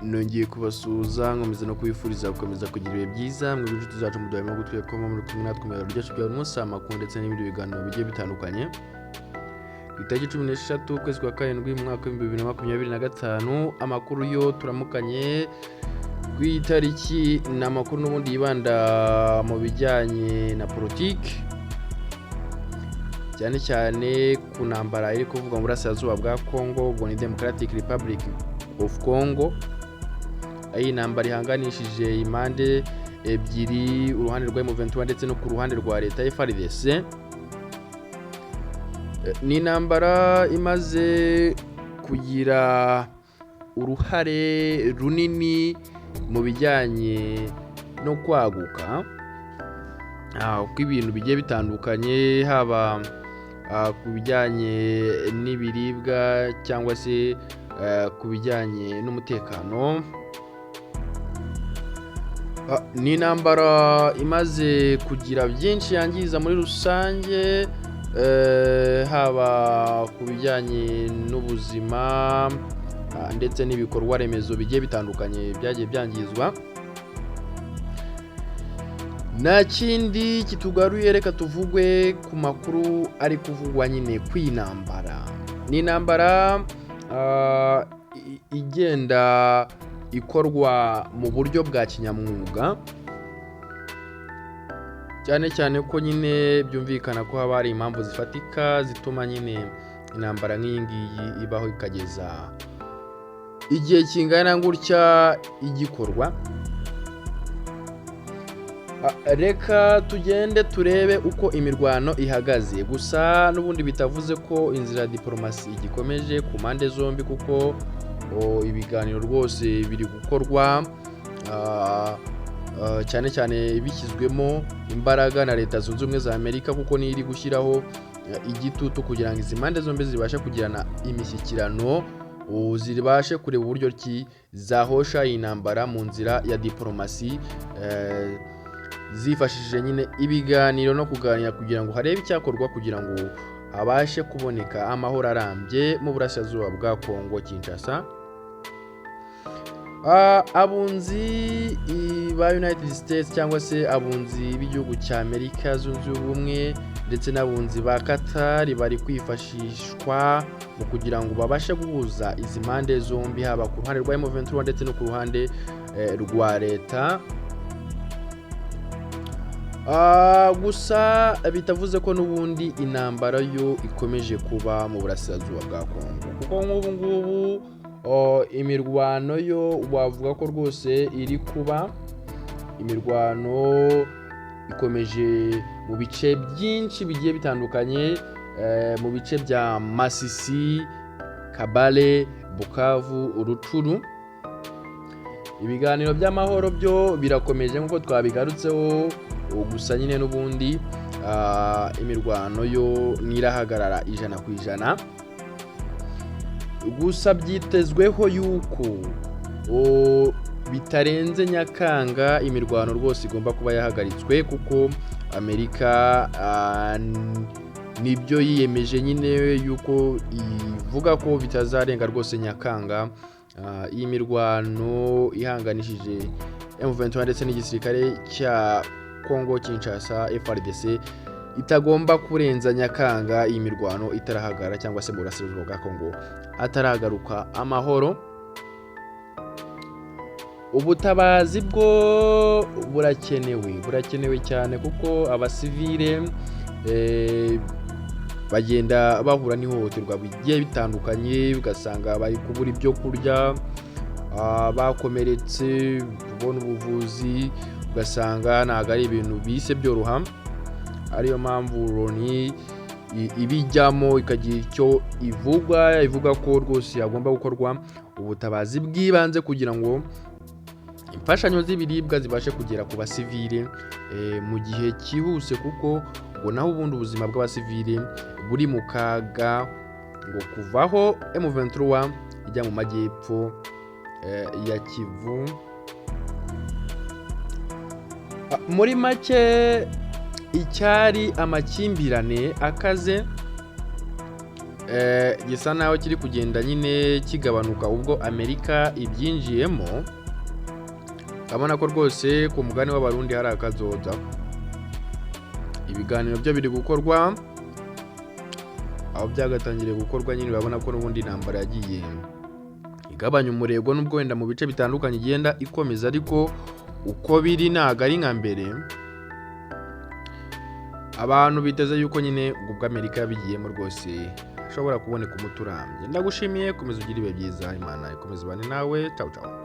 Nongeye kubasuhuza, nkomeza no kubifuriza gukomeza kugira ibihe byiza. Mwebwe inshuti zacu muduhema gutwi ko muri kumwe natwe mu birori byacu bya buri munsi, amakuru ndetse n'ibindi biganiro bigiye bitandukanye. Ku itariki 13 ukwezi kwa karindwi mu mwaka w'2025, amakuru yo turamukanye ku itariki ni amakuru n'ubundi yibanda mu bijyanye na politiki, cyane cyane ku ntambara iri kuvugwa mu burasirazuba bwa Congo, ubwo ni Democratic Republic of Congo, aho iyi ntambara ihanganishije impande ebyiri, uruhande rwa M23 ndetse no ku ruhande rwa leta FARDC. Ni intambara imaze kugira uruhare runini mu bijyanye no kwaguka kw'ibintu bigiye bitandukanye, haba ku bijyanye n'ibiribwa cyangwa se ku bijyanye n'umutekano. Ni intambara imaze kugira byinshi yangiza muri rusange, haba ku bijyanye n'ubuzima ndetse n'ibikorwa remezo bigiye bitandukanye byagiye byangizwa. Nta kindi kitugaruye, reka tuvugwe ku makuru ari kuvugwa nyine ku intambara. Ni intambara igenda ikorwa mu buryo bwa kinyamwuga, cyane cyane ko nyine byumvikana ko haba hari impamvu zifatika zituma nyine intambara nk'iyi ngiyi ibaho, ikageza igihe kingana gutya igikorwa. Reka tugende turebe uko imirwano ihagaze. Gusa n'ubundi bitavuze ko inzira ya diporomasi igikomeje ku mpande zombi, kuko ibiganiro rwose biri gukorwa, cyane cyane bishyizwemo imbaraga na Leta Zunze Ubumwe za Amerika, kuko niyo iri gushyiraho igitutu kugira ngo izi mpande zombi zibashe kugirana imishyikirano, zibashe kureba uburyo ki zahosha iyi ntambara mu nzira ya diporomasi, zifashishije nyine ibiganiro no kuganira kugira ngo harebe icyakorwa kugira ngo habashe kuboneka amahoro arambye mu burasirazuba bwa Kongo Kinshasa. Abunzi ba United States cyangwa se abunzi b'igihugu cya Amerika Zunze Ubumwe ndetse n'abunzi ba Qatar bari kwifashishwa mu kugira ngo babashe guhuza izi mpande zombi, haba ku ruhande rwa M23 ndetse no ku ruhande rwa leta. Gusa bitavuze ko n'ubundi intambara yo ikomeje kuba mu burasirazuba bwa Kongo, kuko nk'ubu ngubu imirwano yo wavuga ko rwose iri kuba. Imirwano ikomeje mu bice byinshi bigiye bitandukanye, mu bice bya Masisi, Kabale, Bukavu, Rutshuru. Ibiganiro by'amahoro byo birakomeje nk'uko twabigarutseho, gusa nyine n'ubundi imirwano yo ntirahagarara 100%. Gusa byitezweho yuko bitarenze Nyakanga imirwano rwose igomba kuba yahagaritswe, kuko Amerika nibyo yiyemeje nyine, yuko ivuga ko bitazarenga rwose Nyakanga iyi mirwano ihanganishije M23 ndetse n'igisirikare cya Congo Kinshasa FARDC itagomba kurenza Nyakanga iyi mirwano itarahagarara, cyangwa se mu burasirazuba bwa Congo hataragaruka amahoro. Ubutabazi bwo burakenewe, burakenewe cyane, kuko abasivile bagenda bahura n'ihohoterwa bigiye bitandukanye, ugasanga bari kubura ibyo kurya, bakomeretse, kubona ubuvuzi ugasanga ntabwo ari ibintu bise byoroha. Ariyo mpamvu Loni ibijyamo ikagira icyo ivuga, ivuga ko rwose hagomba gukorwa ubutabazi bw'ibanze kugira ngo imfashanyo z'ibiribwa zibashe kugera ku basivile mu gihe cyihuse, kuko ngo naho ubundi ubuzima bw'abasivile buri mu kaga, ngo kuvaho M23 ijya mu majyepfo ya Kivu. Muri make, icyari amakimbirane akaze gisa naho kiri kugenda nyine kigabanuka ubwo Amerika ibyinjiyemo. Urabona ko rwose ku mugani w'Abarundi hari akazoza. Ibiganiro byo biri gukorwa, aho byagatangiriye gukorwa nyine, urabona ko n'ubundi intambara yagiye igabanya umurego, nubwo wenda mu bice bitandukanye igenda ikomeza, ariko uko biri ntabwo ari nka mbere. Abantu biteze yuko nyine ubwo Amerika yabigiyemo rwose hashobora kuboneka umuti urambye. Ndagushimiye, komeza ugire ibihe byiza, Imana ikomeze ibane nawe. Ciao ciao.